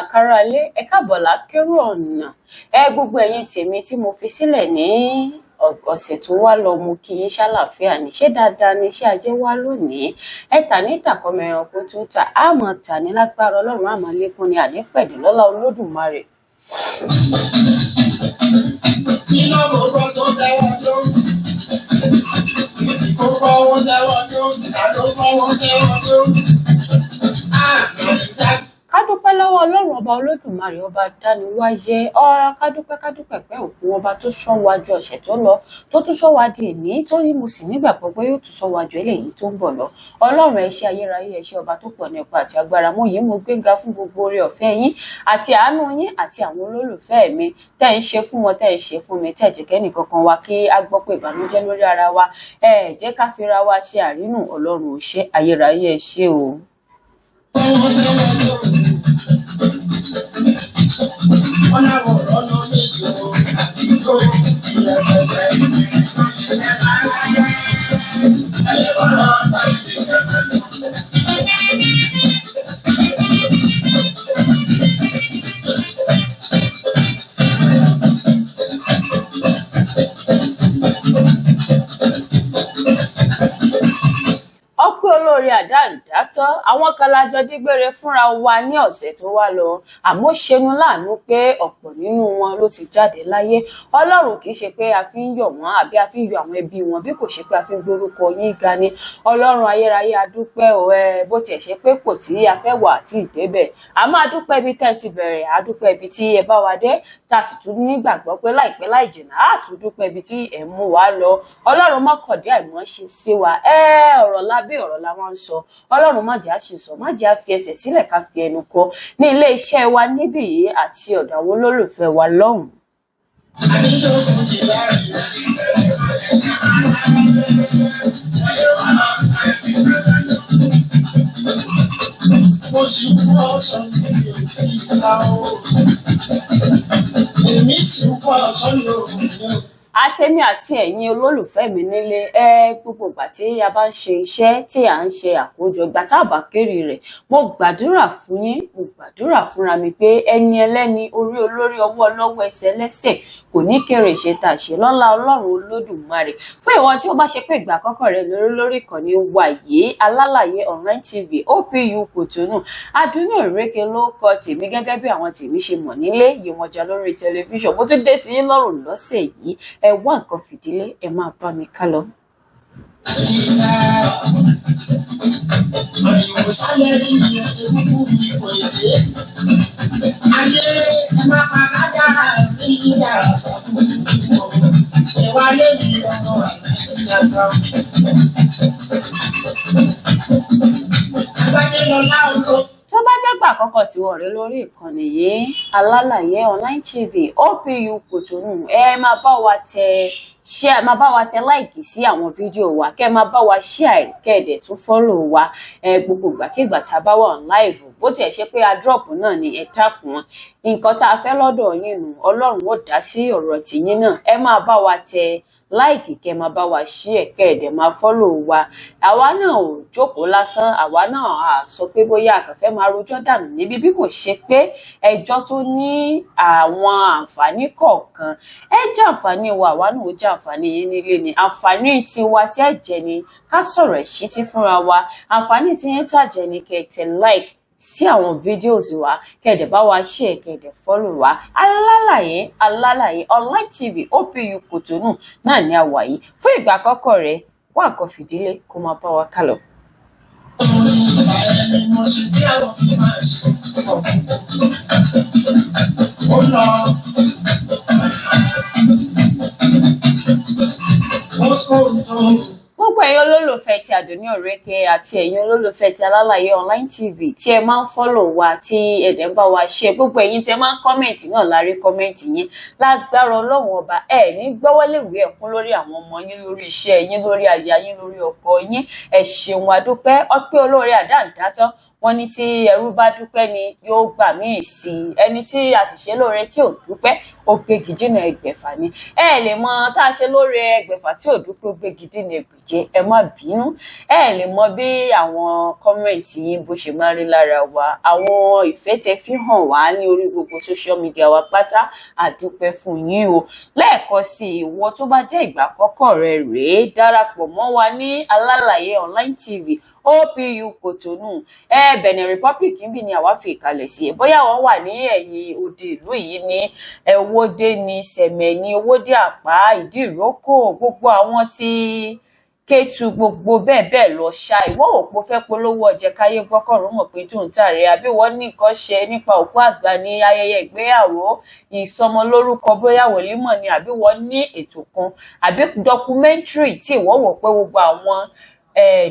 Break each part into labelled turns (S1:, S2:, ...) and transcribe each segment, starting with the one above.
S1: Làkàrà lé, ẹ káàbọ̀ lákérò ọ̀nà. Ẹ gbogbo ẹ̀yin tèmi tí mo fi sílẹ̀ ní ọ̀sẹ̀ tó wá lọ, mo kí yín, ṣàlàáfíà ní? Ṣé dáadáa ni? Ṣé ajé wá lónìí? Ẹ tà ní ìtàkọ́mọ ẹranko tó tà á mọ̀ tà ní lágbára Ọlọ́run, àmọ́ lékún ni àní pẹ̀lú lọ́lá Olódùmarè.
S2: Tí lọ́wọ́ tó tẹ́wọ́ tó. Ìtì kó bọ́wọ́ tẹ́wọ́ tó. Ìta ló bọ́wọ́ tẹ́wọ́ tó. Àmì.
S1: Ká dúpẹ́ lọ́wọ́ Ọlọ́run Ọba Olódùmarè, ọba dániwáyé ọ. Ká dúpẹ́, ká dúpẹ́ pẹ́ òkú ọba tó ṣọ́ wa ju ọ̀sẹ̀ tó lọ, tó tún ṣọ́ wa di èní, tó ní mo sì nígbàgbọ́ pé yóò tún ṣọ́ wa ju eléyìí tó ń bọ̀ lọ. Ọlọ́run, ẹ ṣé ayérayé, ẹ ṣé ọba tó pọ̀ nípa àti agbára. Mo yìí mo gbéga fún gbogbo oore ọ̀fẹ́ yín àti àánú yín àti àwọn olólùfẹ́ mi tẹ́ ń ṣe fún wọn, tẹ́ ń ṣe fún mi, tẹ́ jẹ́ kẹ́nì kankan wa kí á gbọ́ pé ìbànújẹ́ lórí ara wa. Ẹ jẹ́ ká fira wa ṣe àrínù. Ọlọ́run, ò ṣe ayérayé, ẹ ṣé o.
S2: Tẹ́wọ́ tẹ́wọ́ tó. Wọ́n láwọn ọ̀nà méjì o àti tó ìrẹ̀pẹ̀tẹ̀. Ẹyẹ bọ́lá ọ̀tá ìdílé.
S1: Ọpẹ́ olóore àdáǹdátán. Àwọn kan lájọ dígbére fúnra wa ní ọ̀sẹ̀ tó wá lọ, àmọ́ ṣẹnu láàánú pé ọ̀pọ̀ nínú wọn ló ti jáde láyé. Ọlọ́run, kì í ṣe pé a fi ń yọ̀ wọ́n àbí a fi ń yọ̀ àwọn ẹbí wọn, bí kò ṣe pé a fi ń gbórúkọ yín ga ni. Ọlọ́run ayérayé, a dúpẹ́ o. Ẹ bó tiẹ̀ ṣe pé kò tí a fẹ́ wà àti ìdébẹ̀, a máa dúpẹ́ ibi tẹ́ ẹ ti bẹ̀rẹ̀, a dúpẹ́ ibi tí ẹ bá wa dé, tá a sì tún nígbàgbọ́ pé láìpẹ́ láì jìnnà á tún dúpẹ́ ibi tí ẹ mú wa lọ. Ọlọ́run má kọ̀dí àìmọ́ ṣe sí wa. Ẹ ọ̀rọ̀ lábẹ́ ọ̀rọ̀ la máa ń sọ. Ọlọ́run, má jẹ́ àṣìsọ, má jẹ́ àfi ẹsẹ̀ sílẹ̀ ká fi ẹnu kọ ní ilé iṣẹ́ wa níbí yìí àti ọ̀dọ̀ àwọn olólùfẹ́ wa lọ́hùn-ún.
S2: Àníjọ́ fún ti láàrin. Ẹyẹ bọ́lá ọ̀tá ìdílé. Mo sì kú ọ̀sán mi ò tí ì sá o. Èmi sì kú ọ̀sán mi ò ní o.
S1: Àtẹ̀mí àti ẹ̀yin olólùfẹ́ mi nílé, ẹ gbogbo ìgbà tí a bá ń ṣe iṣẹ́ tí à ń ṣe àkójọ, ìgbà tá a bá kéré rẹ̀, mo gbàdúrà fún yín, mo gbàdúrà fúnra mi pé ẹni ẹlẹ́ni, orí olórí, ọwọ́ ọlọ́wọ́, ẹsẹ̀ ẹlẹ́sẹ̀ kò ní kéré ṣe tà ṣe lọ́lá Ọlọ́run Olódùmarè. Fún ìwọ tí ó bá ṣe pé ìgbà àkọ́kọ́ rẹ lórí ìkànnì wa yìí, Alálàyé Online TV OPU Kòtónù, Adúnú Ìrékè ló kọ tèmi, gẹ́gẹ́ bí àwọn tèmi ṣe mọ̀ nílé Yemọja lórí tẹlifíṣàn. Mo tún dé sí yín lọ́rùn lọ́sẹ̀ yìí. Ẹ wá nǹkan fìdílé, ẹ máa bá mi ká lọ.
S2: Ìsá. Òyìnbó sálẹ̀ rí ìyẹn ebúkú mi kò yé. Ayé ẹ má pa kádàrá mi ìyá àṣàkùn. Ìwà lèmi ọmọ àlàyé kan. Agbájé lọlá oko.
S1: Tó bá jẹ́gbà àkọ́kọ́ tí wọ́n rí lórí ìkànnì yìí, Alálàyé Online TV OPU Kòtónù, ẹ máa bá wa tẹ share, máa bá wa tẹ like sí àwọn fídíò wa, kẹ́ ẹ máa bá wa share, kẹ́ ẹ dẹ̀ tún follow wa. Ẹ gbogbo ìgbàkigbà tá a bá wà on live, bó tiẹ̀ ṣe pé a drop náà ni, ẹ dákun, nǹkan tá a fẹ́ lọ́dọ̀ yín nù. Ọlọ́run ó dá sí ọ̀rọ̀ tìyín náà. Ẹ máa bá wa tẹ like, kẹ́ máa bá wa share, kẹ́ ẹ dẹ̀ máa follow wa. Àwa náà ò jókòó lásán, àwa náà à sọ pé bóyá a kàn fẹ́ máa rojọ́ dànù níbi, bí kò ṣe pé ẹjọ́ tó ní àwọn àǹfààní kọ̀ọ̀kan. Ẹ jàǹfààní wa, àwa náà ó jàǹfààní yín nílé ni. Àǹfààní tiwa tí ẹ jẹ ni ká sọ̀rọ̀ ìṣítí fúnra wa. Àǹfààní tí yín tàjẹ́ ni kẹ́ ẹ tẹ like sí àwọn videos wa, kẹ́ẹ̀dẹ̀ bá wa share, kẹ́ẹ̀dẹ̀ follow wa. Alálàyé, Alálàyé Online TV OPU Kòtónù náà ní àwà yìí. Fún ìgbà àkọ́kọ́ rẹ̀, wá nǹkan fìdílé kó máa bá wa kálọ.
S2: Ẹni mo ṣe bí àwọn fi máa ṣe. Ó lọ. Ó sọ̀tọ̀.
S1: Gbogbo ẹ̀yin olólùfẹ́ ti Àdùnní Òrékè àti ẹ̀yin olólùfẹ́ ti Alálàyé Online TV tí ẹ máa ń follow wa, tí ẹ dẹ̀ ń bá wa ṣe, gbogbo ẹ̀yin tí ẹ máa ń comment náà, lárí comment yín. Lágbára Ọlọ́run Ọba, ẹ ní gbọ́wọ́léwé ẹ̀kún lórí àwọn ọmọ yín, lórí iṣẹ́ yín, lórí aya yín, lórí ọkọ yín. Ẹ ṣeun, adúpẹ́. Ọpẹ́ olóore àdáǹdátán. Wọn ní tí ẹrú bá dúpẹ́ ni yóò gbà míì sí i. Ẹni tí a sì ṣe lóore tí ò dúpẹ́, ó gbégi dínà 600 ni. Ẹ lè mọ tá a ṣe lóore 600 tí ò dúpẹ́, ó gbégi dínà 600. jẹ́, ẹ má bínú. Ẹ lè mọ bí àwọn comment yín bó ṣe máa rí lára wa, àwọn ìfẹ́ tẹ fi hàn wá ní orí gbogbo social media wa pátá. Àdúpẹ́ fún yín o. Lẹ́ẹ̀kan sí, ìwọ tó bá jẹ́ ìgbà àkọ́kọ́ rẹ rèé, darapọ̀ mọ́ wa ní Alálàyé Online TV, OPU Kòtónú, ẹ Benin Republic níbí ni àwa fi ìkàlẹ̀ sí. Ẹ bóyá wọ́n wà ní ẹ̀yìn odi ìlú yìí ní Ẹwọ́dé ní Sẹ̀mẹ̀ ní Owódé, Àpá, Ìdí Ìrókò, gbogbo àwọn tí Kétu, gbogbo bẹ́ẹ̀ bẹ́ẹ̀ lọ ṣá. Ìwọ òpó fẹ́ polówó ọjà káyé gbọ́kọ̀rọ̀ mọ̀ pé tó ń tà rẹ̀, àbí wọ́n ní nǹkan ṣe nípa òkú àgbà ní ayẹyẹ ìgbéyàwó, ìsọmọlórúkọ, bóyá wòlímọ̀ ni, àbí wọ́n ní ètò kan àbí documentary tí ìwọ wò pé gbogbo àwọn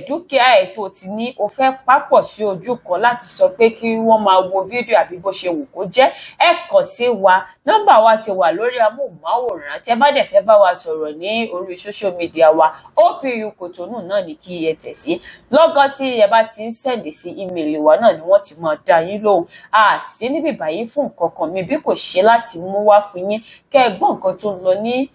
S1: dúkìá ẹ̀ tó ti ní o fẹ́ papọ̀ sí ojú kan láti sọ pé kí wọ́n máa wo fídíò, àbí bó ṣe wù kó jẹ́, ẹ kàn sí wa. Nọ́mbà wa ti wà lórí amóhùnmáwòrán. Tẹ́ bá dẹ̀ fẹ́ bá wa sọ̀rọ̀ ní orí social media wa, OPU Kòtónù náà ní kí ẹ tẹ̀ sí. Lọ́gán tí ẹ bá ti ń send sí email wa náà ni wọ́n ti máa dá yín lóhùn. A sí níbí báyìí fún nǹkan kan mi bí kò ṣe láti mú wá fún yín kẹ́ ẹ gbọ́ nǹkan tó ń lọ ní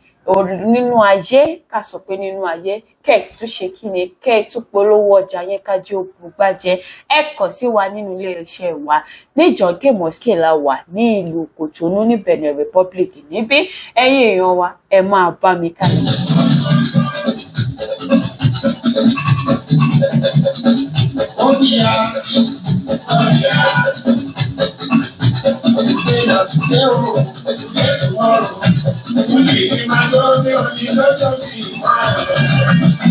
S1: nínú ayé, ká sọ pé nínú ayé, kẹ́ ẹ̀ tún ṣe kí ni, kẹ́ ẹ̀ tún polówó ọjà yẹn kájí ó bugbájẹ. Ẹ kàn sí wa nínú iléeṣẹ́ wa ní Jọ̀ǹkè Mosque la wà ní ìlú Kòtónú ní Benin Republic níbí. Ẹ̀yin èèyàn wa, ẹ máa bá mi ká lọ.
S2: Oya, oya, today na today o, today tomorrow. Fúlì ní máa lórí òní lọ́jọ́ bí ìmọ̀.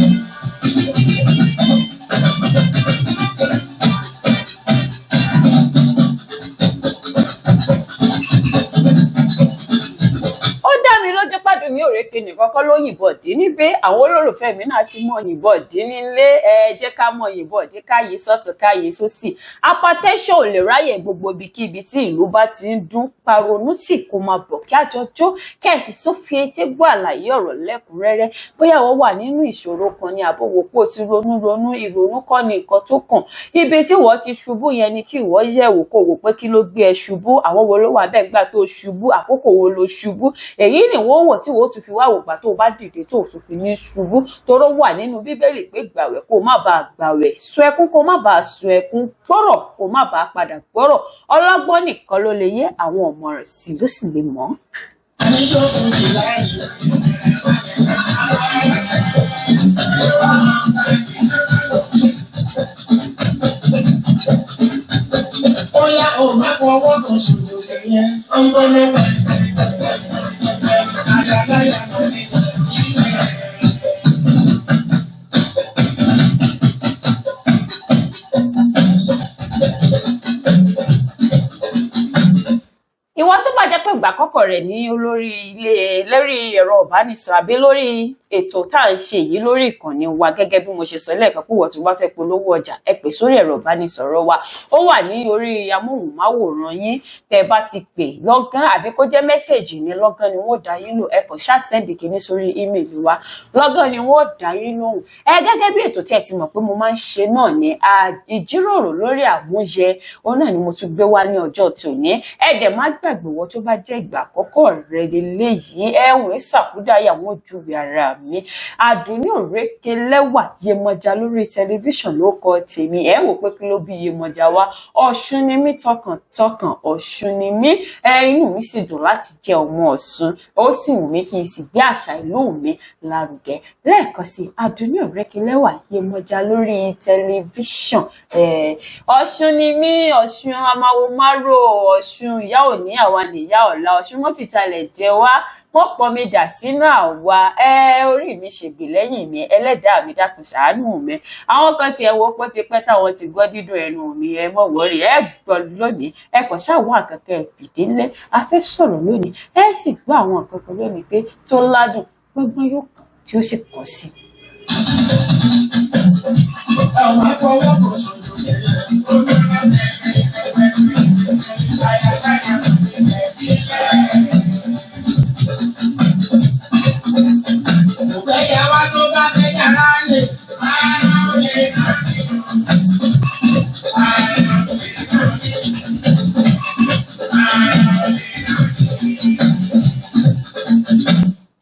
S1: Ó dá mi lójú pàdé mi ò rékè nìkan kọ́ ló yìnbọn dín níbí. Àwọn olólùfẹ́ mi náà ti mọ yìnbọn dín nílé. Ẹ jẹ́ ká mọ yìnbọn dín, ká yí sọ́tún, ká yí sósì. Hypertension ò lè ráyè gbogbo ibikíbi tí ìlú bá ti ń dún. Paronú tì kó máa bọ̀ kí àjọ jó, kẹ́ẹ̀sì tún fi etí gbọ́ àlàyé ọ̀rọ̀ lẹ́kùnrẹ́rẹ́. Bóyá wọ́n wà nínú ìṣòro kan ní àbọ̀wò pò ti ronú ronú, ìrònú kọ́ ni nǹkan tó kàn. Ibi tí wọ́n ti ṣubú yẹn ni kí ìwọ yẹ̀wò, kó wò pé kí ló gbé ẹ ṣubú, àwọn wo ló wà bẹ́ẹ̀ gbà tó ṣubú, àkókò wo ló ṣubú. Èyí ni wọ́n wò tí wọ́n tún fi wá wò gbà tó o bá dìde tó o tún fi ní ṣubú, toró wà nínú Bíbélì pé gbàwẹ̀ kó o má bàa gbàwẹ̀, sun ẹkún kó o má bàa sun ẹkún, gbọ́rọ̀ kó o má bàa padà gbọ́rọ̀. Ọlọ́gbọ́n nìkan ló lè yé, àwọn ọ̀mọ̀ràn sì ló sì lè mọ̀.
S2: Àníjó fújì láàyè. Óyá o má fọwọ́ kan ṣòkòtò yẹn, ó ń gbóná pẹ̀lú. Àyàláyà ló ní sílẹ̀.
S1: Ìwọ tó bá jẹ́ pé ìgbà àkọ́kọ́ rẹ̀ ní olórí ilé lórí ẹ̀rọ ìbánisọ̀rọ̀ àbí lórí ètò tá à ń ṣe yìí lórí ìkànnì wa, gẹ́gẹ́ bí mo ṣe sọ lẹ́ẹ̀kan pé ìwọ tó bá fẹ́ polówó ọjà, ẹ pè sórí ẹ̀rọ ìbánisọ̀rọ̀ wa, ó wà ní orí amóhùnmáwòrán yín. Tẹ́ ẹ bá ti pè lọ́gán, àbí kó jẹ́ message ní, lọ́gán ni wọ́n dá yín lò. Ẹ kàn ṣáà send kìíní sórí email wa, lọ́gán ni wọ́n dá yín lóhùn. Ẹ gẹ́gẹ́ bí ètò tí ẹ ti mọ̀ pé mo máa ń ṣe náà ní ìjíròrò lórí àmúyẹ, òun náà ni mo tún gbé wá ní ọjọ́ tòní. Ẹ dẹ̀ má gbàgbé, wọ́n tó bá jẹ́ ìgbà àkọ́kọ́ rẹ leléyìí, ẹ̀wọ̀n ìsàkúdàáyà wọn júwe ara mi, Àdùnní Òrékè Lẹ́wà Yemọja lórí tẹlifíṣàn ló kọ tèmi. Ẹ wò pé kí ló bí Yemọja wá? Ọ̀ṣun ni mí tọkàntọkàn, Ọ̀ṣun ni mí. Ẹ inú mi sì dùn láti jẹ́ ọmọ Ọ̀ṣun, ó sì wù mí kí n sì gbé àṣà ìlú mi lárugẹ. Lẹ́ẹ̀kan sí, Àdùnní Òrékè Lẹ́wà Yemọja lórí tẹlifíṣàn. Ọ̀ṣun ni mí, Ọ̀ṣun amáwo márò, Ọ̀ṣun ìyá òní àwa nìyá ọ̀la, Ọ̀ṣun mọ́fìtalẹ̀ jẹ wá, wọ́n pọn mi dà sínú àwa. Ẹ orí mi ṣègbè lẹ́yìn mi, ẹlẹ́dàá mi dákun ṣàánú mi. Àwọn kan tiẹ̀ wo pé ti pẹ́ táwọn ti gbọ́ dídùn ẹnu mi. Ẹ mọ̀ wọ́rí, ẹ gbọ́ lónìí. Ẹ kàn ṣáwọn àkànkẹ́ fìdílé. A fẹ́ sọ̀rọ̀ lónìí, ẹ sì gbọ́ àwọn nǹkan kan lónìí pé tó ládùn gbọ́ngbọ́n yóò kàn tí ó sì kàn sí.
S2: Ẹ ò má fọwọ́ kan ṣòkòtò yẹn, ó ń gbóná pẹ̀lú. Àyàláyà ló ní sílẹ̀. Ògbéyàwó tó bá fẹ́ yàrá yè, ara ó lè nà mí o. Ara ó lè nà mí. Ara ó lè nà mí.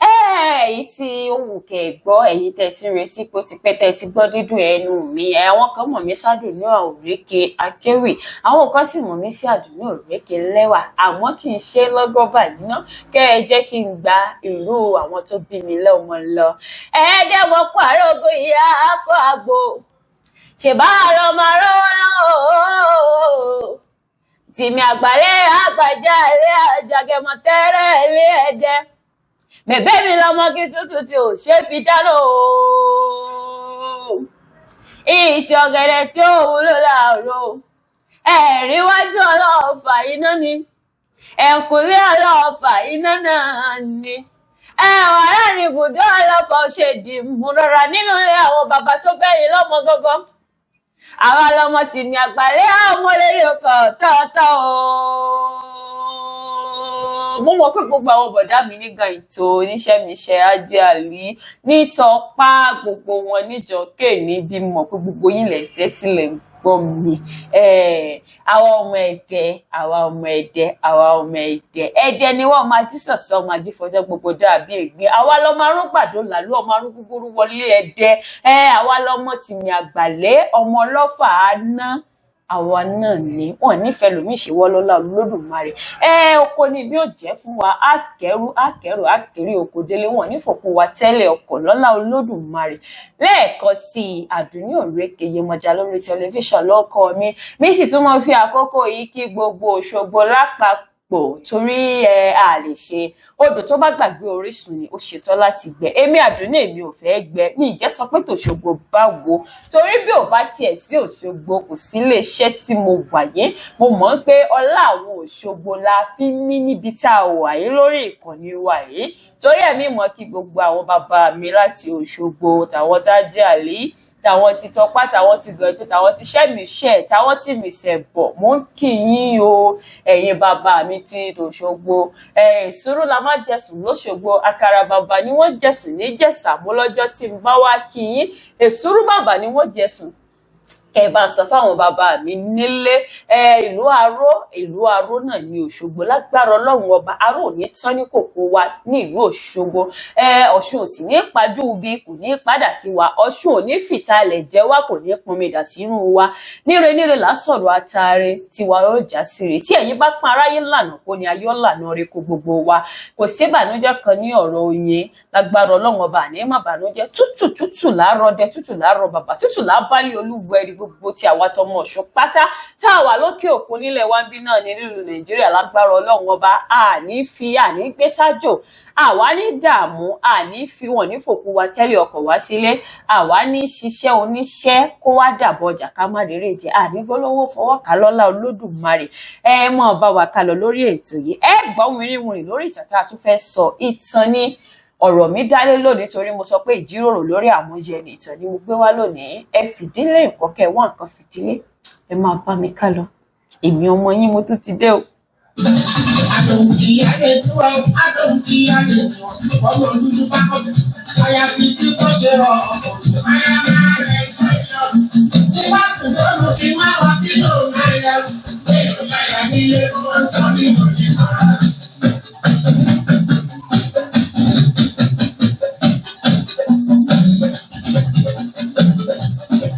S1: Èyí tí ó wù kẹ́ ẹ gbọ́. Ẹ̀yin tẹ́ ti ń retí pé ó ti pẹ́ tẹ́ ti gbọ́ dídùn ẹnu mi, àwọn kan mọ̀ mí sádùn ní Òrékè Akéwì, àwọn kan sì mọ̀ mí sí Àdùnní Òrékè Lẹ́wà. Àmọ́ kì í ṣe lọ́gọ́ báyìí ná, kẹ́ ẹ jẹ́ kí n gba ìlú àwọn tó bí mi lọ́mọ lọ. Ẹ̀ẹ́dẹ́gbọ̀n pààrọ̀ ogun ìyá akọ àgbo ṣèbá àrọ̀ máa rọ́wọ́ náà ooo tìmí àgbàlẹ̀ àgbàjá ilé àjàgẹmọ tẹ́rẹ̀ ilé ẹ̀dẹ́ bẹ̀bẹ̀ mi lọmọ kí tútù tí ò ṣe fi dáná ooo ìtì ọ̀gẹ̀dẹ̀ tí ò wúlò láàárọ̀ ẹ̀rí wájú ọlọ́ọ̀fà iná ni, ẹ̀kúnlé ọlọ́ọ̀fà iná náà ni, ẹ̀wọ̀n aráàrin ibùdó ọlọ́fà ṣèdí múrọ̀rà nínú ilé àwọn bàbá tó bẹ́yìn lọ́mọ gángan. Àwa lọmọ tìmí àgbàlẹ́ ọmọ lérí ọkọ̀ tọ́tọ́ ooo. Mo mọ̀ pé gbogbo àwọn bọ̀dá mi nígbà ètò oníṣẹ́miṣẹ́ ajé àlí nítọpá gbogbo wọn níjọ kéèní bí mọ̀ pé gbogbo yín lẹ̀ tẹ́tí lẹ̀ ń gbọ́ mi. Àwa ọmọ Ẹdẹ, àwa ọmọ Ẹdẹ, àwa ọmọ Ẹdẹ, Ẹdẹ ni wọ́n máa jí sọ̀sọ́, máa jí fọjọ́ gbogbo dàbí ègbín. Àwa lọmọ arúgbàdo làlú ọmọ arúgbúrú wọlé Ẹdẹ. Àwa lọmọ tìmí àgbàlẹ́ ọmọ ọlọ́fà á ná, àwa náà ni wọn nífẹ̀ẹ́ lómi ìṣèwọ́ lọ́lá Olódùmarè. Oko ni bí ó jẹ́ fún wa, á kẹ́rù á kẹ́rù á kéré oko délé, wọn nífọ̀kú wa tẹ́lẹ̀ ọkọ̀ lọ́lá Olódùmarè. Lẹ́ẹ̀kan sí i, Àdùnní Òrékè Yemọja lórí tẹlifíṣàn lọ́kọ mi. Mi sì tún máa fi àkókò yìí kí gbogbo Òṣogbo lápapọ̀, torí ẹ a lè ṣe odò tó bá gbàgbé orísun ni ó ṣetán láti gbẹ. Èmi Àdùnní, èmi ò fẹ́ gbẹ, mi ìjẹ́ sọ pé tòṣogbo báwo, torí bí ò bá tiẹ̀ sí Òṣogbo kò sí iléeṣẹ́ tí mo wà yé. Mo mọ̀ pé ọlá àwọn Òṣogbo la fi mí níbi tá a wà yìí lórí ìkànnì wa yìí. Torí ẹ̀mí mọ̀ kí gbogbo àwọn bàbá mi láti Òṣogbo, tàwọn tá jẹ́ àlí, tàwọn ti tọpá, tàwọn ti gànjọ, tàwọn ti ṣẹ́mi-ṣẹ́, tàwọn tí mi ṣẹ̀ bọ̀, mò ń kí yín o. Ẹ̀yin bàbá mi ti tòṣogbo, ìṣòro la má jẹ̀sùn lóṣogbo, àkàrà bàbá ni wọ́n jẹ̀sùn ní Jẹ̀ṣà. Mo lọ́jọ́ tí n bá wá kí yín, èsúrú bàbá ni wọ́n jẹ̀sùn. Kẹ bá sọ fáwọn bàbá mi nílé ìlú Aró, ìlú Aró náà ní Òṣogbo. Lágbára Ọlọ́run ọba, Aró ò ní tán ní kòkó wa ní ìlú Òṣogbo. Ọ̀ṣun ò sì ní pajú ibi, kò ní padà sí wa. Ọ̀ṣun ò ní fìtalẹ̀ jẹ wá, kò ní pọnmi dà sínú wa. Níre níre lásọ̀rọ̀ atare tiwa yóò já sí rè. Tí ẹ̀yin bá pọ́n aráyé lànà kó ní ayọ́ lànà rẹ kó gbogbo wa. Kò sí ìbànújẹ́ kan ní ọ̀rọ̀ oyin. Lágbára Ọlọ́run ọba, àní má bànújẹ́. Tútù tútù láàárọ̀ dẹ, tútù láàárọ̀ bàbà, tútù lábálẹ̀ olúwẹ̀rí gbogbo tí àwa tọmọ Ọ̀ṣun pátá tá a wà lókè òkun nílẹ̀ wa ń bí náà ní nílùú Nàìjíríà. Lágbára Ọlọ́run ọba, àní fi àní gbé sájò, àwa ní dààmú, àní fi wọn ní fòkú wa tẹ́lẹ̀ ọkọ̀ wá sílé, àwa ní ṣiṣẹ́ oníṣẹ́ kó wá dàbọ̀ ọjà ká má rèrè jẹ, àní gbólówó fọwọ́ ká lọ́lá Olódùmarè. Ẹ mọ̀ bá wa ká lọ lórí ètò yìí. Ẹ gbọ́ wìrìwìrì lórí ìtàn tá a tún fẹ́ sọ. Ìtàn ni ọ̀rọ̀ mi dálé lónìí, torí mo sọ pé ìjíròrò lórí àmúyẹ ni ìtàn ni mo gbé wá lónìí. Ẹ fìdílé nǹkan kẹ wá nǹkan fìdílé, ẹ máa bá mi ká lọ. Èmi ọmọ yín, mo tún ti dé o.
S2: Àdùnkì Adétúwọ̀, Àdùnkì Adétúwọ̀, ọmọ dúdú bá kọ́. Àyàfi bí kò ṣe rọ̀ ọkọ̀. Àyà máa rẹ̀ lọ. Tí bá sùn lóru kí má wá kílò máa yá. Bẹ́ẹ̀ láyà nílé, wọ́n sọ mí mọ̀ ní màrá.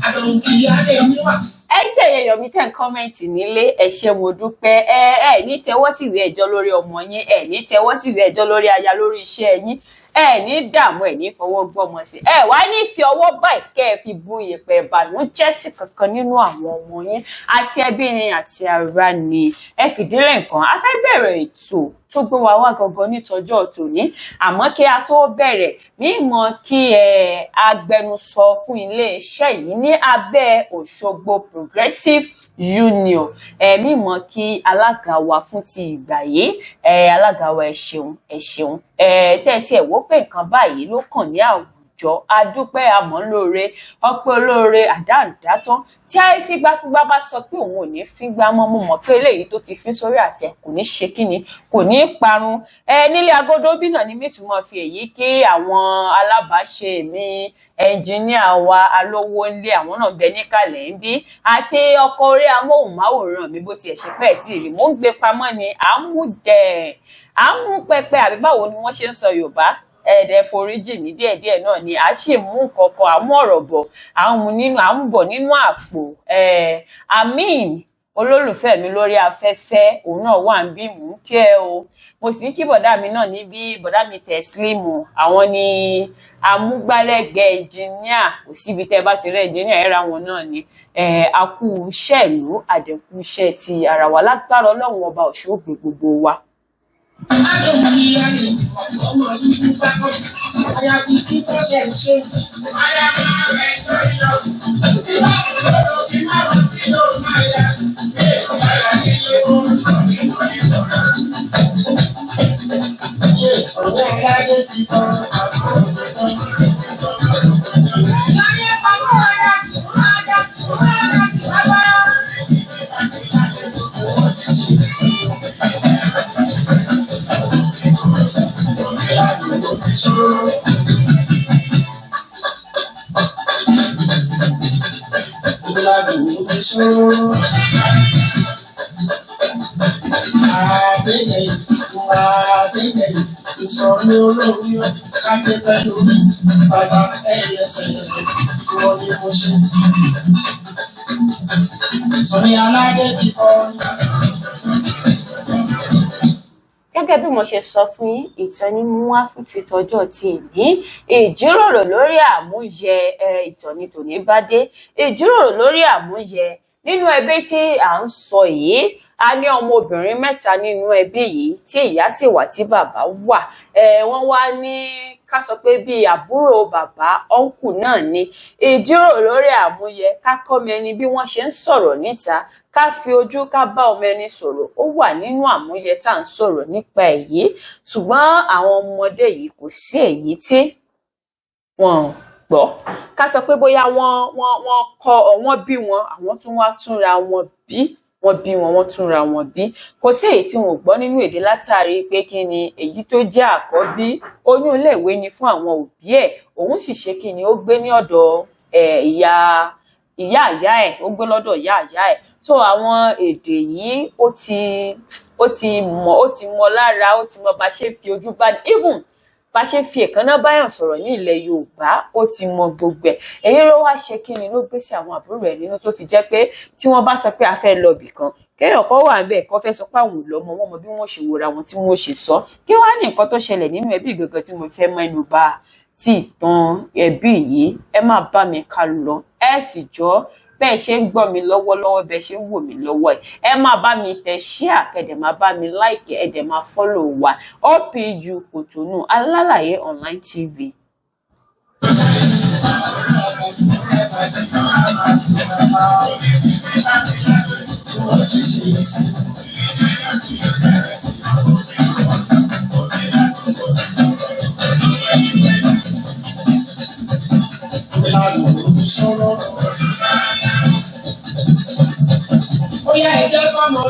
S2: Àdùnkì Adétúwọ̀.
S1: Ẹ ṣe èèyàn mi tẹ̀ ń comment nílé, ẹ ṣé, mo dúpẹ́. Ẹ ní tẹwọ́ sí ìwé ẹjọ́ lórí ọmọ yín, ẹ ní tẹwọ́ sí ìwé ẹjọ́ lórí aya, lórí iṣẹ́ yín. Ẹ ní dààmú, ẹ ní fọwọ́ gbọ́mọ sí, ẹ wá ní fi ọwọ́ báyìí kẹ́ ẹ fi bu ìyẹ̀pẹ̀ ìbànújẹ́ sí kankan nínú àwọn ọmọ yín àti ẹbí ni àti ara ni. Ẹ fìdílé nǹkan, a fẹ́ bẹ̀rẹ̀ ètò tó gbé wa wá gangan nítọjọ́ tòní. Àmọ́ kí a tó bẹ̀rẹ̀, mímọ̀ kí ẹ agbẹnusọ fún iléeṣẹ́ yìí ní abẹ́ Òṣogbo Progressive Union, ẹ mímọ̀ kí alága wa fún ti ìgbà yìí. Ẹ alága wa, ẹ ṣeun, ẹ ṣeun. Ẹ tẹ́tí ẹ wò pé nǹkan báyìí ló kàn ní àwùjọ, adúpẹ́, àmọ́ lóore ọpẹ́ olóore àdáǹdátán tí a fígbáfígbá bá sọ pé òun ò ní fígbá mọ́. Mo mọ̀ pé eléyìí tó ti fín sórí àtẹ kò ní ṣe kíni, kò ní parun. Ẹ nílé agodo bí náà ni mi tún máa fi èyí kí àwọn alábàáṣe mi, ẹnjìníà wa alówó ńlé, àwọn náà bẹ níkàlẹ̀ ń bí, àti ọkọ̀ orí amóhùnmáwòrán mi. Bó tiẹ̀ ṣe pẹ́ẹ́ tí ì rí, mò ń gbé pamọ́ ni, à ń mú dẹ̀, à ń mú pẹpẹ, àbí báwo ni wọ́n ṣe ń sọ Yorùbá? Ẹ̀ẹ́dẹ̀ foríjì mí díẹ̀díẹ̀ náà ni a sì mú nǹkan kan, àmú ọ̀rọ̀ bọ̀, à ń mú nínú, à ń bọ̀ nínú àpò. Amin olólùfẹ́ mi lórí afẹ́fẹ́, òun náà wà ń bí, mú kí ẹ o. Mo sì ń kí bọ̀dá mi náà níbí, bọ̀dá mi Tẹ̀sílímù, àwọn ni amúgbálẹ́gbẹ̀ẹ́ ẹnjìníà. Kò síbi tẹ́ ẹ bá ti rí ẹnjìníà, ẹ ra wọn náà ni. A kú iṣẹ́ ìlú, àdẹ̀kú iṣẹ́ ti ara wa. Lágbára Ọlọ́run Ọba, òṣògbè gbogbo wa.
S2: Ọmọ dúdú bá kọ́, àyàfi kí bọ́sẹ̀ ṣe. Àyàfi rẹ̀ lọ́yọ̀. Tí bá sì lọ́rọ̀ kí má wọ́n kí ló máa yá. Ilé ó ń sọ nínú ìwọ̀n. Sọ̀rọ̀ aládé ti kọ́ àbúrò mi tọ́jú. Láyé pamọ́ ọ̀dà tì, ọ̀dà tì, ọ̀dà tì bàbá. Wọ́n ti ṣe é sí. Ìsọ̀rí olórí kájé pẹ̀lú bàbá ẹ̀yẹsẹ̀ tí wọ́n ní mo ṣe. Ìsọ̀rí aládé ti kọ́.
S1: Gẹ́gẹ́ bí mo ṣe sọ fún yín, ìtàn ni mú wá fún títọjọ́ ti ìní, ìjíròrò lórí àmúyẹ. Ìtàn ni tòní bá dé, ìjíròrò lórí àmúyẹ nínú ẹbí tí à ń sọ yìí. A ní ọmọbìnrin mẹ́ta nínú ẹbí yìí, tí ìyá sì wà, tí bàbá wà. Wọ́n wá ní ká sọ pé bíi àbúrò bàbá, ọ̀nkù náà ni. Ìjíròrò lórí àmúyẹ, ká kọ́ ọmọ ẹni bí wọ́n ṣe ń sọ̀rọ̀ níta, ká fi ojú ká bá ọmọ ẹni sọ̀rọ̀, ó wà nínú àmúyẹ tá à ń sọ̀rọ̀ nípa èyí. Ṣùgbọ́n àwọn ọmọdé yìí, kò sí èyí tí wọn gbọ́. Ká sọ pé bóyá wọ́n kọ́ wọ́n bí wọn, àwọn tún wá túnra wọn bí, wọ́n bí wọn, wọ́n túnra wọn bí, kò sí èyí tí wọn ò gbọ́ nínú èdè. Látàrí pé kí ni, èyí tó jẹ́ àkọ́bí, oyún iléèwé ni fún àwọn òbí ẹ̀. Òun sì ṣe kí ni, ó gbé ní ọ̀dọ̀ ìyá ìyá ìyá ẹ̀, ó gbé lọ́dọ̀ ìyá ìyá ẹ̀. So àwọn èdè yìí, ó ti mọ̀, ó ti mọ̀ lára, ó ti mọ̀ bá ṣe fi ojú bá, even bá ṣe fi èékánná báyàn sọ̀rọ̀ ní ilẹ̀ Yorùbá, ó ti mọ gbogbo ẹ̀. Èyí ló wá ṣe kí ni, ló gbé sí àwọn àbúrò ẹ̀ nínú, tó fi jẹ́ pé tí wọ́n bá sọ pé a fẹ́ lọ ibì kan, kéèyàn kan wà níbẹ̀ kó fẹ́ sọ pé àwọn ò lọ́mọ, wọn mọ bí wọ́n ṣe wòra wọn tí wọ́n ṣe sọ. Kí wàá ní nǹkan tó ṣẹlẹ̀ nínú ẹbí gangan tí mo fẹ́ mẹ́nu bà tí ìtàn ẹbí yìí? Ẹ má bá mi ká lọ. Ẹ sì jọ̀ọ́, bẹ́ẹ̀ ṣe ń gbọ́ mi lọ́wọ́lọ́wọ́, bẹ́ẹ̀ ṣe ń wò mí lọ́wọ́ ẹ̀, ẹ máa bá mi tẹ share, kẹ̀dẹ̀ máa bá mi like, ẹ dẹ̀ máa follow wa, OPU Kòtónú Alálàyé Online TV.
S2: Ó yá, ẹjọ́ kọ́mọ.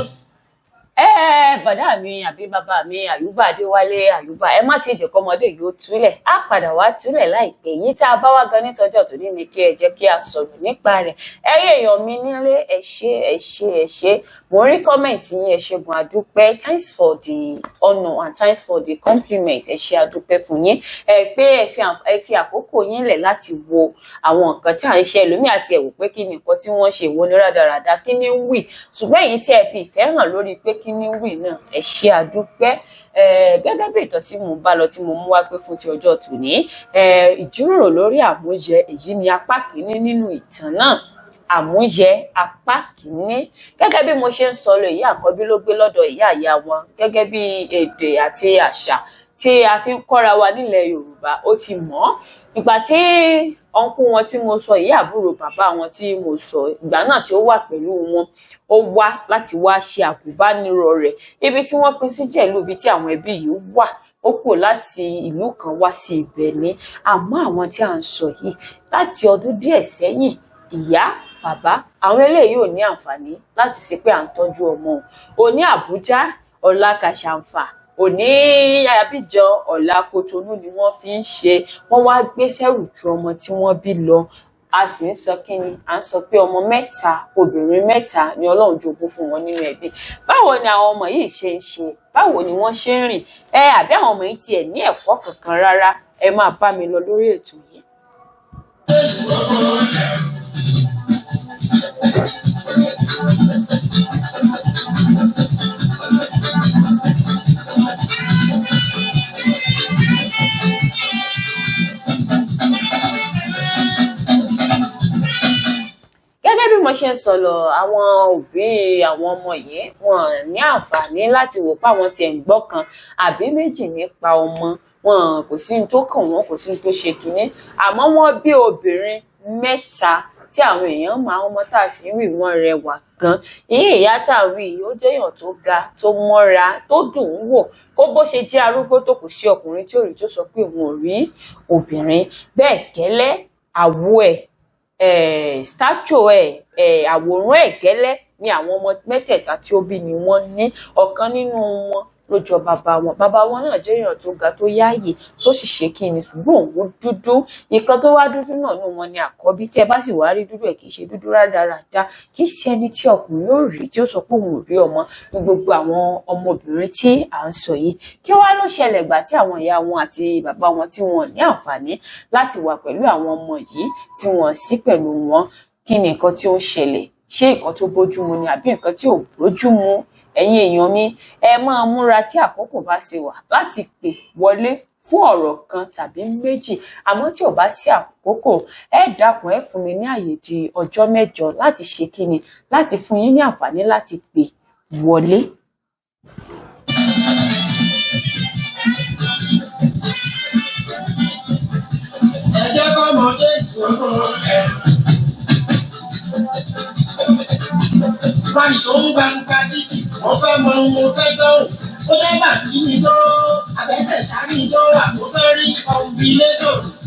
S1: Ẹ bàdá mi àbí bàbá mi Àyùbá Adéwálé Àyùbá, ẹ má ti jẹ́ kọ́mọdé yìí ó túlẹ̀, á padà wá túlẹ̀ láìpẹ́. Yìí tá a bá wá gan nítọjọ́ tòní ni kí ẹ jẹ́ kí a sọ̀rọ̀ nípa rẹ̀. Ẹ̀yin èèyàn mi nílé, ẹ ṣé, ẹ ṣé, ẹ ṣé. Mo rí comment yín, ẹ ṣé gan, adúpẹ́. Thanks for the honour and thanks for the compliment. Ẹ ṣé, adúpẹ́ fún yín. Ẹ pé ẹ fi àkókò yín lẹ̀ láti wo àwọn nǹkan tí à ń ṣe. Ẹlòmíì àti ẹ̀wò pé kí ni nǹkan tí wọ́n ṣe, ìwo ní rádaràda, kí ni ń wì. Ṣùgbọ́n èyí tí ẹ fi ìfẹ́ hàn lórí pé kí ni ń wì náà, ẹ ṣé, àdúpẹ́. Gẹ́gẹ́ bí ìtàn tí mo bá lọ, tí mo mú wá pé fún ti ọjọ́ tòní, ìjíròrò lórí àmúyẹ, èyí ni apá kìíní nínú ìtàn náà, àmúyẹ apá kìíní. Gẹ́gẹ́ bí mo ṣe ń sọ lọ, ìyá àkọ́bí ló gbé lọ́dọ̀ ìyá ìyá wọn. Gẹ́gẹ́ bí èdè àti àṣà tí a fi ń kọ́ra wa nílẹ̀ Yorùbá, ó ti mọ̀ ọ́. Ìgbà tí uncle wọn tí mo sọ, ìyá àbúrò bàbá wọn tí mo sọ, ìgbà náà tí ó wà pẹ̀lú wọn, ó wá láti wá ṣe àgùnbánirọ̀ rẹ̀. Ibi tí wọ́n pín sí jẹ́ ìlú ibi tí àwọn ẹbí yìí wà. Ó kúrò láti ìlú kan wá sí ibẹ̀ ni. Àmọ́ àwọn tí à ń sọ yìí, láti ọdún díẹ̀ sẹ́yìn, ìyá bàbá àwọn eléyìí ò ní àǹfààní láti ṣe pé à ń tọ́jú ọmọ òní Àbújá, ọ̀la Kàṣàǹfà, òní Abidjan, ọ̀la Kotonu ni wọ́n fi ń ṣe. Wọ́n wá gbé sẹ́rù ju ọmọ tí wọ́n bí lọ. A sì ń sọ kí ni, à ń sọ pé ọmọ mẹ́ta, obìnrin mẹ́ta ni Ọlọ́run jogún fún wọn nínú ẹbí. Báwo ni àwọn ọmọ yìí ṣe ń ṣe? Báwo ni wọ́n ṣe ń rìn? Ẹ àbí àwọn ọmọ yìí tiẹ̀ ní ẹ̀kọ́ kankan rárá? Ẹ máa bá mi lọ lórí ètò yìí. Gẹ́gẹ́ bí mo ṣe ń sọ lọ, àwọn òbí àwọn ọmọ yìí, wọn ní àǹfààní láti wò pé àwọn tiẹ̀ ń gbọ́ kan àbí méjì nípa ọmọ wọn. Kò sí ní tó kàn wọ́n, kò sí ní tó ṣe kínní. Àmọ́ wọ́n bí obìnrin mẹ́ta tí àwọn èèyàn máa ọmọ tá a sì ń wí, wọ́n rẹwà gan. Ìyá ìyá tá a wí yìí, ó jẹ́ èèyàn tó ga, tó mọ́ra, tó dùn ún wò. Kó bó ṣe jẹ́ arúgbó tó, kò sí ọkùnrin tí ò rí tó sọ pé òun ò rí obìnrin bẹ́ẹ̀. Gẹ́lẹ́ àwo ẹ̀, stature ẹ̀, àwòrán ẹ̀ gẹ́lẹ́ ni àwọn ọmọ mẹ́tẹ̀ẹ̀ta tí ó bí ni wọ́n ní. Ọ̀kan nínú wọn ló jọ bàbá wọn. Bàbá wọn náà jẹ́ èèyàn tó ga, tó yáàyè, tó sì ṣe kí ni, ṣùgbọ́n òun dúdú. Ìkan tó wá dúdú náà nù wọn ni àkọ́bí. Tí ẹ bá sì wá rí dúdú ẹ̀, kì í ṣe dúdú rádaràda, kì í ṣe ẹni tí ọkùnrin yóò rí tí ó sọ pé òun ò rí ọmọ ní gbogbo àwọn ọmọbìnrin tí à ń sọ yìí. Kí wá ló ṣẹlẹ̀ gbà tí àwọn ìyá wọn àti bàbá wọn tí wọn ní àǹfààní láti wà pẹ̀lú àwọn ọmọ yìí, tí wọn sí pẹ̀lú wọn? Kí ni nǹkan tí ó ń ṣẹlẹ̀? Ṣé nǹkan tó bójúmu ni àbí nǹkan tí ò bójúmu? Ẹ̀yin èèyàn mi, ẹ máa múra tí àkókò bá ṣe wà láti pè wọlé fún ọ̀rọ̀ kan tàbí méjì. Àmọ́ tí ò bá sí àkókò, ẹ dákun, ẹ fún mi ní àyè di ọjọ́ mẹ́jọ láti ṣe kíni, láti fún yín ní àǹfààní láti pè wọlé.
S2: Ẹ jẹ́ kọ́mọdé ìgbòho ẹ̀. Máyìísọ ń gbangba títì, mo fẹ́ mọ ohun mo fẹ́ dánwò. Ó jẹ́ bàbí mi tó, àbẹ́sẹ̀ sáré tó wà, mo fẹ́ rí combinations.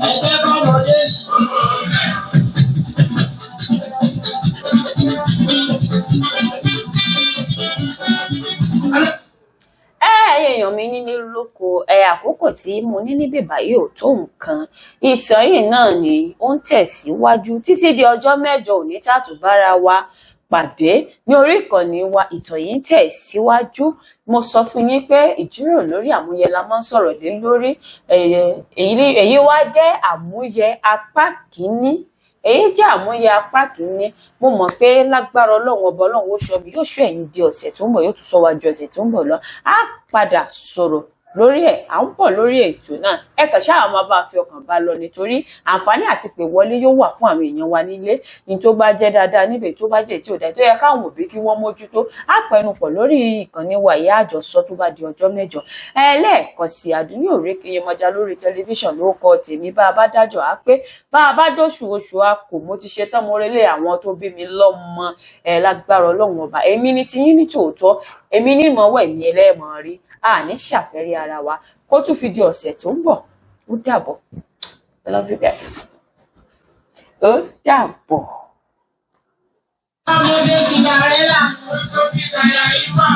S2: Ẹ jẹ́ kọ́mọdé ìgbòho ẹ̀.
S1: Ẹ èèyàn mi nílé lóko, ẹ àkókò tí mo ní níbí báyìí ò tó nǹkan. Ìtàn yìí náà ni ó ń tẹ̀síwájú títí di ọjọ́ mẹ́jọ òní tá a tún bára wa pàdé ní orí ìkànnì wa. Ìtàn yìí ń tẹ̀síwájú. Mo sọ fún yín pé ìjíròrò lórí àmúyẹ la máa ń sọ̀rọ̀ lé lórí. Èyí wá jẹ́ àmúyẹ apá kìíní. Èyí jẹ́ àmúyẹ apá kìíní. Mo mọ̀ pé lágbára Ọlọ́run Ọba, Ọlọ́run ó ṣọ́ mi, yóò ṣọ́ ẹ̀yin di ọ̀sẹ̀ tó ń bọ̀, yóò tún sọ wá ju ọ̀sẹ̀ tó ń bọ̀ lọ. Á padà sọ̀rọ̀ lórí ẹ̀, à ń bọ̀ lórí ètò náà. Ẹ kàn ṣáà máa bá a fi ọkàn bá lọ, nítorí àǹfààní àti pè wọlé yóò wà fún àwọn èèyàn wa nílé. Ní tó bá jẹ́ dáadáa níbẹ̀, tó bá jẹ́ tí ò dáa, tó yẹ káwọn òbí kí wọ́n mójútó, á pẹnu pọ̀ lórí ìkànnì wa ìyá àjọsọ tó bá di ọjọ́ mẹ́jọ. Ẹlẹ́ẹ̀kan sí, Àdúní Òrékìyẹmọjà lórí tẹlifíṣàn ló kọ tèmi. Bá a bá dájọ́ á pé, bá a bá dóṣù oṣù a kò. Mo ti ṣe tán, mo relé àwọn tó bí mi lọ́mọ. Ẹ lágbára Ọlọ́run Ọba, èmi ni tiyín ní tòótọ́, èmi ní ìmọ̀wọ́ ẹ̀mí ẹlẹ́mọ̀ rí, a ní ṣàfẹ́rí ara wa. Kó tún fi di ọ̀sẹ̀ tó ń bọ̀, ó dàbọ̀. I love you guys. Ó dàbọ̀.
S2: Ọmọdé Cinderella. Ó tó fi ṣàyà ipá.